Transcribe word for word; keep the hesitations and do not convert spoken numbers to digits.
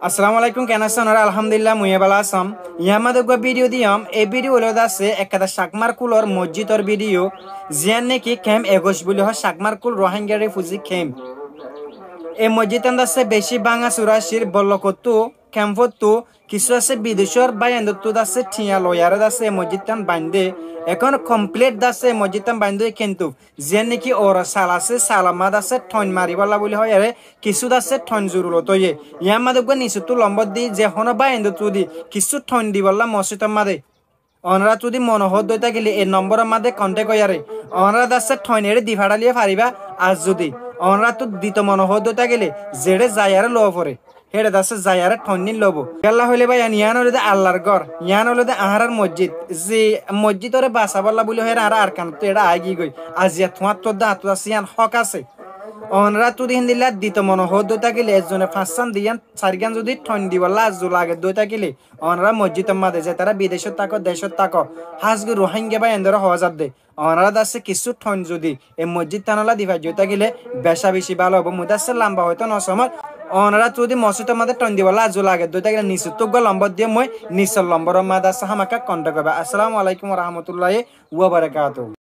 Assalamu alaikum, ken asó onora? Alhamdulillah, mui e bála asóm. Yar máze uggwá bídiyo diyum, e bídiyo óilde asé ekkán Cakmar Kulor mosjidor bídiyo, ziyán niki kemp ekuic buli hoó, Cakmar Kul Rohingya Refugee Camp. E mosjidtán de asé beci báñga sura accíl, bollokottú, kempottú, kissú asé bidecór báiyaindóttu de asé thiañ loiyaré de asé e mosjidtán baindé. Ehón komplít de asé e mosjidtán baindé, kintu ziyán niki uore sal asé, salor máze de asé thoin maribólla buli hoiyaré, kissú de asé thoin zorurot óiye. Yar máze uggwá nisottú lombor di, ze honó báiyaindóttu zudi kissú thoin dibólla mosjidor máze, onora zudi mone hoódde ói tákile e nombóror máze kontek goiyaré onora de asé thoin eçé di façáliyo faribá. Ar zudi onoráttu dito mone hoódde ói tákile zeçé zaiyaré loo foré, héçe de asé zaiyaré thoin din lobo. Kiyólla hoilé báiyain, yián óilde Allar gór, yián óilde añárar mosjid. Ze mosjidoré basabólla buli hoiyaré añára Arkanottú eçé aáigiyói. Aziya tuáñttu de añáttu de asé yián hók asé. Onoráttu zudi héndilla dito mone hoódde ói tákile ezzone fañssán de yián sairgán zudi thoin dibólla arzu lagedde ói tákile, onora mosjidor máze, zetará bidecót táko, decót táko, hás gorí Rohingya báiyaindóre hoó zadde, onora de asé kissú thoin zudi e mosjidtánolla di faijjó tákile beca beci bála óibo. Mui de asé lamba hoitó no somór. Onoráttu zudi mosjidor máze thoin dibólla arzu lagedde ói tákile nisottú uggwá lombor diyum, mui nisor lombóror máze de asé hámaká kontek goiba. Assalamu alaikum wa rahmatullahi wa barakatuhu.